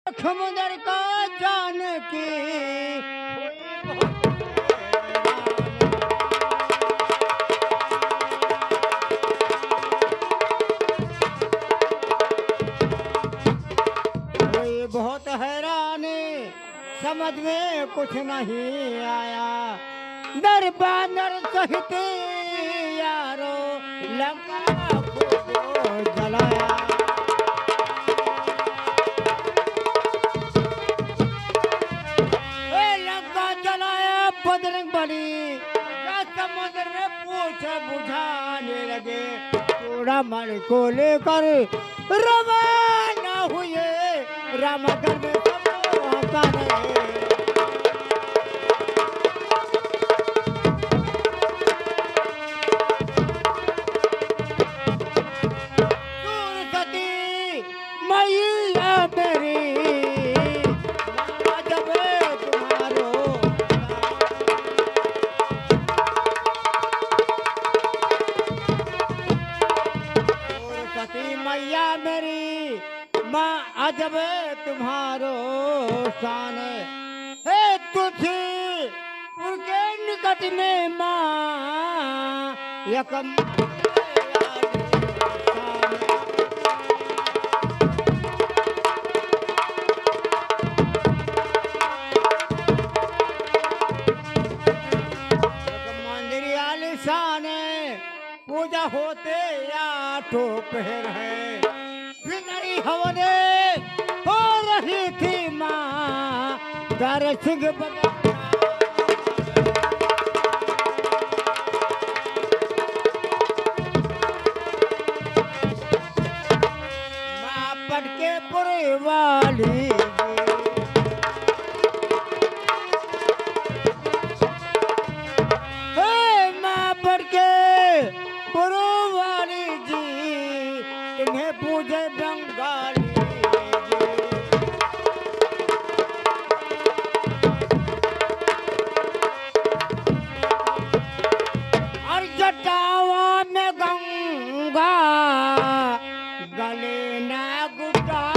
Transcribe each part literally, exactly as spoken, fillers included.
समुंदर का जानकी। कोई बहुत हैरान, समझ में कुछ नहीं आया। नर बानर सहित यारो लंका को जलाया। ए, लंका जलाया बजरंग बली, या समुद्र में पूछ बुझाने लगे। चूड़ामणि को लेकर रवाना हुए, राम धर्म सबको हंसाने। दूर सती मैया मेरी, जब तुम्हारो दूर सती मैया मेरी, माँ अजब तुम्हारो शान। हे तुलसीपुर के निकट में माँ, एक मंदिर आलीशान, पूजा होते आठों पहर है। भीतरी हवने हो रही थी माँ दर सिंह बबा। माँ पटकेपुर वाली। हे माँ पटकेपुर वाली जी, तुम्हें पूजे बंगाली जी। और जटावा में गंगा, गले ना गुटारे।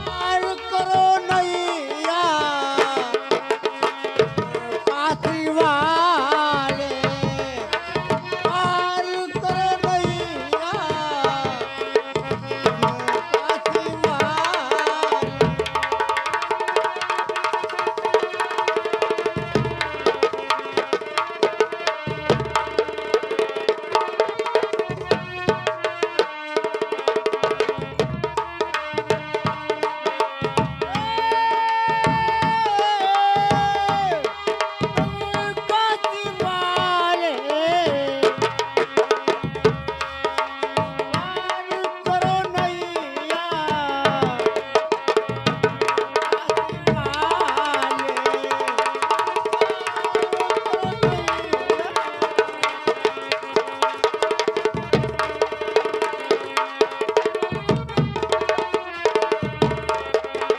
पार करो नैया काशी वाले, पार करो नैया काशी वाले।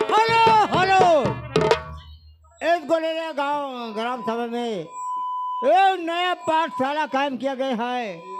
हेलो, हेलो। इस गोलेरिया गांव ग्राम सभा में एक नया पाठशाला कायम किया गया है।